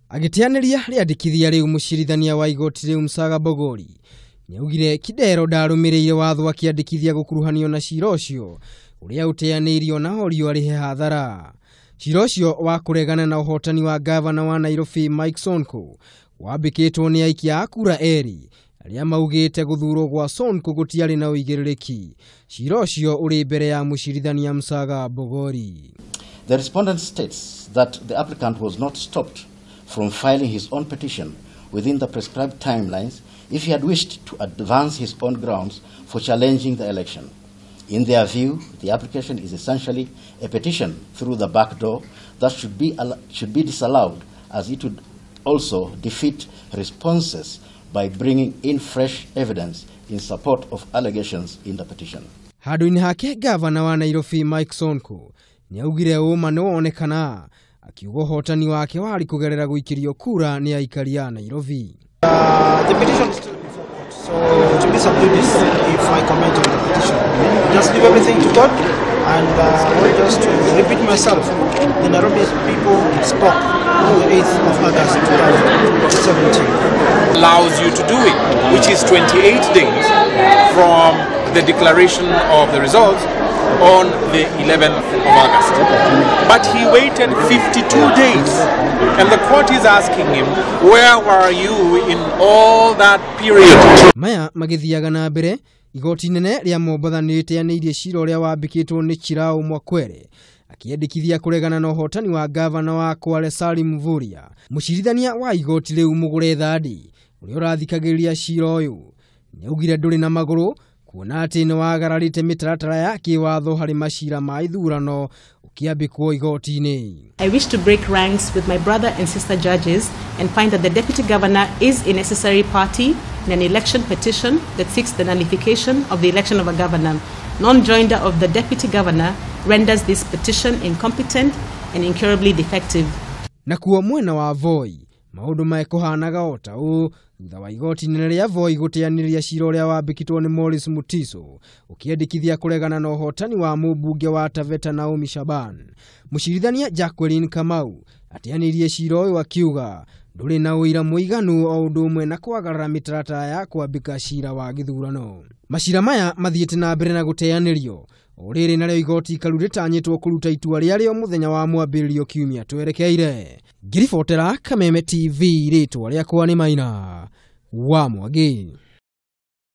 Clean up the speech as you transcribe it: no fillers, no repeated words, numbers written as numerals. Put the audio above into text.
Agĩteanĩria rĩandĩkithia rĩu mũcirithania wa igoti rĩu Msaga Mbogori nĩaugire Kidero ndarũmĩrĩire watho akĩandĩkithia gũkuruhanio na cira ũcio ũrĩa ũteanĩirio na orio arĩhe hathara. Cira ũcio wa kũregana na ũhotani wa gavana wa Nairobi Mike Sonko wambĩkĩtwo nĩ aikia a kura erĩ arĩa maugĩte gũthurwo gwa Sonko gũtiarĩ na ũigĩrĩrĩki. Cira ũcio ũrĩ mbere ya mũcirithania Msaga Mbogori. The respondent states that the applicant was not stopped from filing his own petition within the prescribed timelines if he had wished to advance his own grounds for challenging the election. In their view, the application is essentially a petition through the back door that should be disallowed, as it would also defeat responses by bringing in fresh evidence in support of allegations in the petition. Handũ-inĩ hake gavana wa Nairobi Mike Sonko nĩaugire ũma nĩwonekana, akiuga ũhotani wake warĩ kũgerera gũikĩrio kura nĩ aikari a Nairobi. The petition is still before court, so it will be sub judice if I comment on the petition. Just leave everything to God, and just to repeat myself, the Nairobi people spoke on the 8th of August 2017. Allows you to do it, which is 28 days from the declaration of the results on the 11th of August. But he waited 52 days, and the court is asking him, where were you in all that period? Maya magĩthiaga na mbere, igoti inene rĩa Mombatha nĩ rĩteanĩirie cira ũrĩa wambĩkĩtwo nĩ Chirau Mwakwere akĩendekithia kũregana na ũhotani wa gavana wa Kwale Salim Mvurya. Mũcirithania wa igoti rĩu Mũgũre Thandi ũrĩa ũrathikagĩrĩria cira ũyũ nĩaugire ndũrĩ na magũrũ kuona atĩ nĩ wagararĩte mĩtaratara ya kĩwatho harĩ macira ma ithurano ũkĩambĩkwo igoti-inĩ. I wish to break ranks with my brother and sister judges and find that the deputy governor is a necessary party in an election petition that seeks the nullification of the election of a governor. Non-joinder of the deputy governor renders this petition incompetent and incurably defective. Nakuo mwena wa Voi maũndũ mekũhanaga o ta ũũ thutha wa igoti inene rĩa Voi gũteanĩria cira ũrĩa wambĩkĩtwo nĩ Morris Mutiso ũkĩendekithia kũregana na ũhotani wa mũmbunge wa Taveta Naomi Shaban. Mũcirithania Jacqueline Kamau ateanĩirie cira ũyũ akiuga ndũrĩ na ũira mũiganu o ũndũ ũmwe na kwagarara mĩtaratara ya kwambĩka cira wa gĩthurano. Macira maya mathiĩte na mbere na gũteanĩrio o rĩrĩ narĩo igoti ikaru rĩtanyĩtwo kũruta itua rĩarĩo mũthenya wa mwambĩrĩrio kiumia twerekeire. Ngĩribotera Kameme TV, rĩtwa rĩakwa nĩ Maina wa Mwangi.